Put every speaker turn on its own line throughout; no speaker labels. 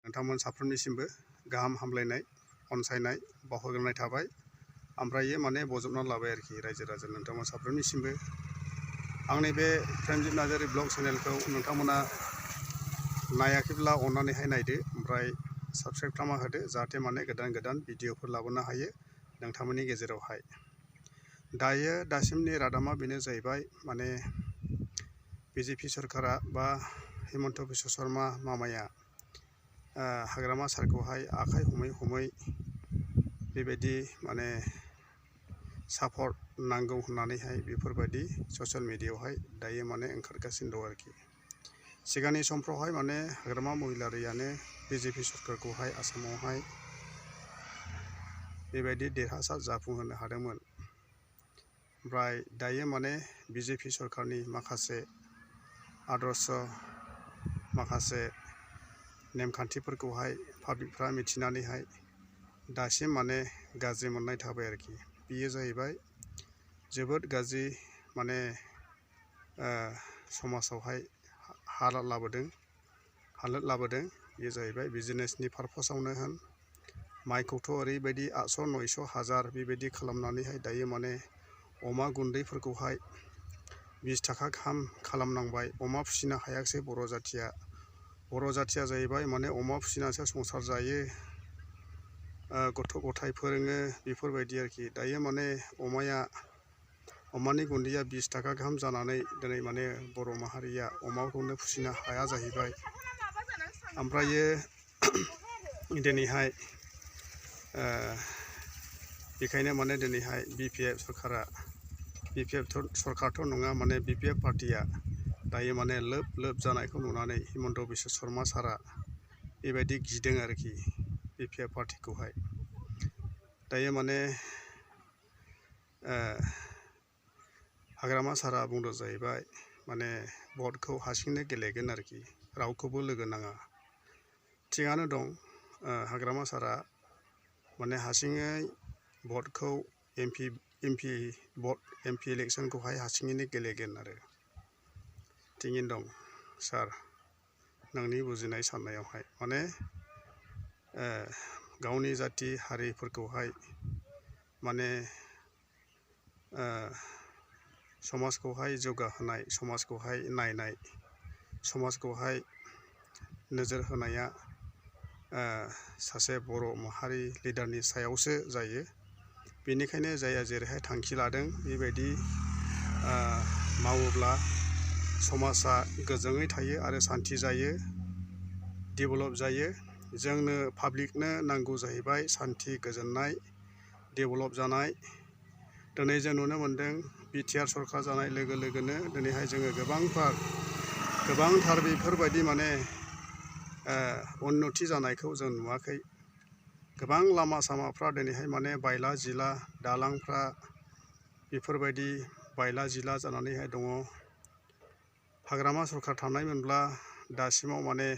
नोंथांमोन साफ्रोमनिसिमबो गाहाम हामलायनाय अनसायनाय बावहरग्रोनाय थाबाय। ओमफ्राय माने बजबना लाबाय आरोखि रायजो राजा नोंथांमोन साफ्रोमनिसिमबो आंनि बे प्रेमजित नार्जारि ब्लग चेनेलखौ नोंथांमोना नायाखैब्ला अननानैहाय नायदो, ओमफ्राय साबस्क्राइब खालामना होदो, जाहाथे माने गोदान गोदान भिडिअफोर लाबोनो हायो नोंथांमोननि गेजेरावहाय। दासिमनि रादामा बेनो जाहैबाय, माने बिजेपि सरकारा बा हिमन्त बिश्व शर्मा मामाया हाग्रामा सारखौहाय आखाइ हमै हमै बेबायदि माने सापर्ट नांगौ होननानैहाय बेफोरबायदि ससियेल मिडियायावहाय दायो माने ओंखारगासिनो दं आरोखि। सिगांनि समफ्रावहाय माने हाग्रामा महिलारियानो बिजेपि सरकारखौहाय आसामावहाय बेबायदि देरहासार जाफुंहोनो हादोंमोन। ओमफ्राय दायो माने बिजेपि सरकारनि माखासे आदर्श, माखासे नेमखान्थिफोरखौहाय पाब्लिकफ्रा मिथिनानैहाय दासिम माने गाज्रि मोननाय थाबाय आरोखि। बेयो जाहैबाय जोबोद गाज्रि, माने समाजावहाय हालोद लाबोदों। बेयो जाहैबाय बिजनेसनि पारपसावनो होन, माइखौथ' ओरैबायदि 800, 900, 1000 बेबायदि खालामनानैहाय दायो माने अमा गुन्दैफोरखौहाय 20 थाखा गाहाम खालामनांबाय। अमा फिसिनो हायाखिसै बर' जाथिया जाहैबाय माने अमा फिसिनानैसो संसार जायो, गथ' गथाय फोरोङो, बेफोरबायदि आरोखि। दायो माने अमानि गुन्दैया 20 थाखा गाहाम जानानै दिनै माने बर' माहारिया अमाखौनो फिसिनो हाया जाहैबाय। ओमफ्रायो दिनैहाय बेखायनो माने दिनैहाय BPF सरकारथ' नङा, माने BPF पार्टिया दायो माने लोब जानायखौ नुनानै हिमन्त बिश्व शर्मा सारा बेबायदि गिदों आरोखि BPF पार्टिखौहाय। दायो माने हाग्रामा सारा बुंदों जाहैबाय, माने भटखौ हारसिंनो गेलेगोन आरोखि, रावखौबो लोगो नाङा। थिगानो दं, हाग्रामा सारा माने हारसिङै भटखौ MP इलेक्सनखौहाय हारसिङैनो गेलेगोन आरो। थिगैनो दं सार, नोंनि बुजिनाय साननायावहाय माने गावनि जाथि हारिफोरखौहाय माने समाजखौहाय जौगाहोनाय, समाजखौहाय नायनाय, समाजखौहाय नोजोर होनाया सासे बर' माहारि लिडारनि सायावसो जायो। बेनिखायनो जायहा जेरैहाय थांखि लादों बेबायदि मावोब्ला समाजा गोजोङै थायो आरो सान्थि जायो, डेभेलप जायो। जोंनो पाब्लिकनो नांगौ जाहैबाय सान्थि, गोजोननाय, डेभेलप जानाय। दिनै जों नुनो मोन्दों BTR सरकार जानाय लोगो लोगोनो दिनैहाय जोङो गोबांथार बेफोरबायदि माने उन्नति जानायखौ जों नुवाखै। गोबां लामा सामाफ्रा दिनैहाय माने बायला जिला, दालांफ्रा बेफोरबायदि बायला जिला जानानैहाय दङ। हाग्रामा सरकार थानायमोनब्ला दासिमाव माने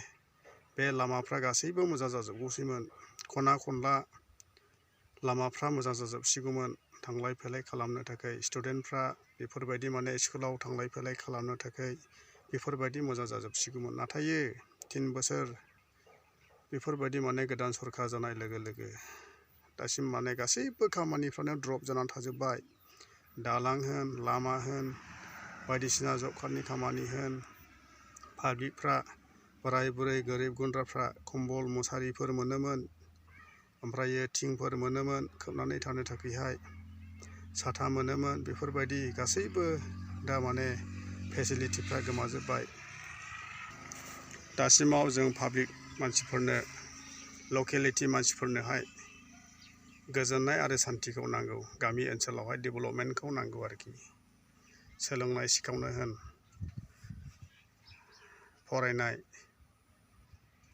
बे लामाफ्रा गासैबो मोजां जाजोबगौसैमोन, खना खनला लामाफ्रा मोजां जाजोबसिगौमोन। थांलाय फैलाय खालामनो थाखाय स्टुडेन्टफ्रा बेफोरबायदि माने स्कुलाव थांलाय फैलाय खालामनो थाखाय बेफोरबायदि मोजां जाजोबसिगौमोन। नाथाय 3 बोसोर बेफोरबायदि माने गोदान सरकार जानाय लोगो लोगो दासिम माने गासैबो खामानिफ्रानो द्रप जानानै थाजोब्बाय। दालां होन, लामा होन, बायदिसिना जब कार्डनि खामानि होन, पाब्लिकफ्रा बोराय बुरै गोरिब गुन्द्राफ्रा कम्बल मुसारिफोर मोनोमोन, ओमफ्रायो थिंफोर मोनोमोन खोबनानै थानो थाखायहाय, साथा मोनोमोन। बेफोरबायदि गासैबो दा माने फेसिलिटिफ्रा गोमाजोब्बाय। दासिमाव जों पाब्लिक मानसिफोरनो, लकेलिटि मानसिफोरनोहाय गोजोननाय आरो सान्थिखौ नांगौ। गामि ओनसोलावहाय डेभेलपमेन्टखौ नांगौ आरोखि। सोलोंनाय सिखावनो होन, फरायनाय,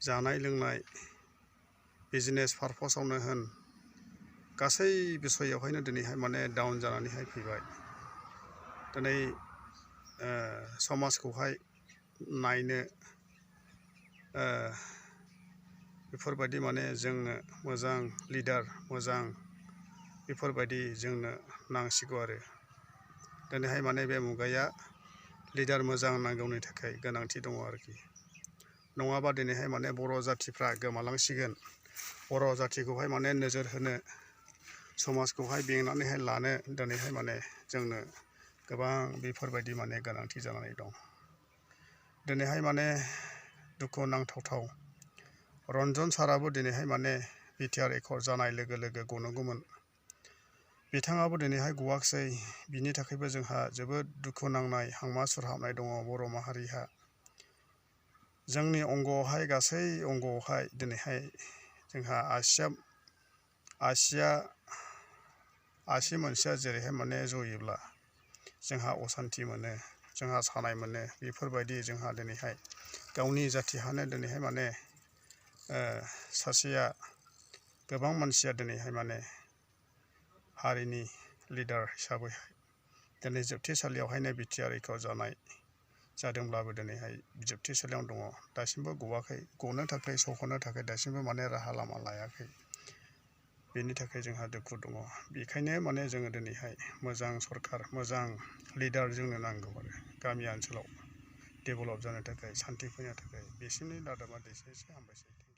जानाय लोंनाय, बिजनेस पारपसावनो होन, गासै बिसयावहायनो दिनैहाय माने डाउन जानानैहाय फैबाय। दिनै समाजखौहाय नायनो बेफोरबायदि माने जोंनो मोजां लिडार, मोजां बेफोरबायदि जोंनो नांसिगौ आरो। दिनैहाय माने बे मुगाया लिडार मोजां नांगौनि थाखाय गोनांथि दङ आरोखि। नङाबा दिनैहाय माने बर' जाथिफ्रा गोमालांसिगोन। बर' जाथिखौहाय माने नोजोर होनो, समाजखौहाय बेंनानैहाय लानो दिनैहाय माने जोंनो गोबां बेफोरबायदि माने गोनांथि जानानै दं। दिनैहाय माने दुखु नांथावथाव रन्जन साराबो दिनैहाय माने बिटिआर एकर्ड जानाय लोगो लोगो गनांगौमोन। बिथाङाबो दिनैहाय गवाखसै। बिनि थाखायबो जोंहा जोबोद दुखु नांनाय, हांमा सुरहाबनाय दङ बर' माहारिहा। जोंनि अंग'आवहाय गासै अंग'आवहाय दिनैहाय जोंहा आसि मोनसेया जेरैहाय माने जयोब्ला जोंहा असान्थि मोनो, जोंहा सानाय मोनो। बेफोरबायदि जोंहा दिनैहाय गावनि जाथिहानो दिनैहाय माने सासेया गोबां मानसिया दिनैहाय माने हारिनि लिडार हिसाबै दिनै जोबथेसालियावहायनो बिटिआर एकर्ड जानाय जादोंब्लाबो दिनैहाय जोबथेसालियाव दङ। दासिमबो गवाखै, गनो थाखाय सौहरनो थाखाय दासिमबो माने राहा लामा लायाखै। बेनि थाखाय जोंहा दुखु दङ। बेखायनो माने जोङो दिनैहाय मोजां सरकार, मोजां लिडार जोंनो नांगौ आरो गामि ओनसोलाव डेभेलप जानो थाखाय, सान्थि फैनो थाखाय। बिसिनि रादाबा एसेनोसै, हामबायसै।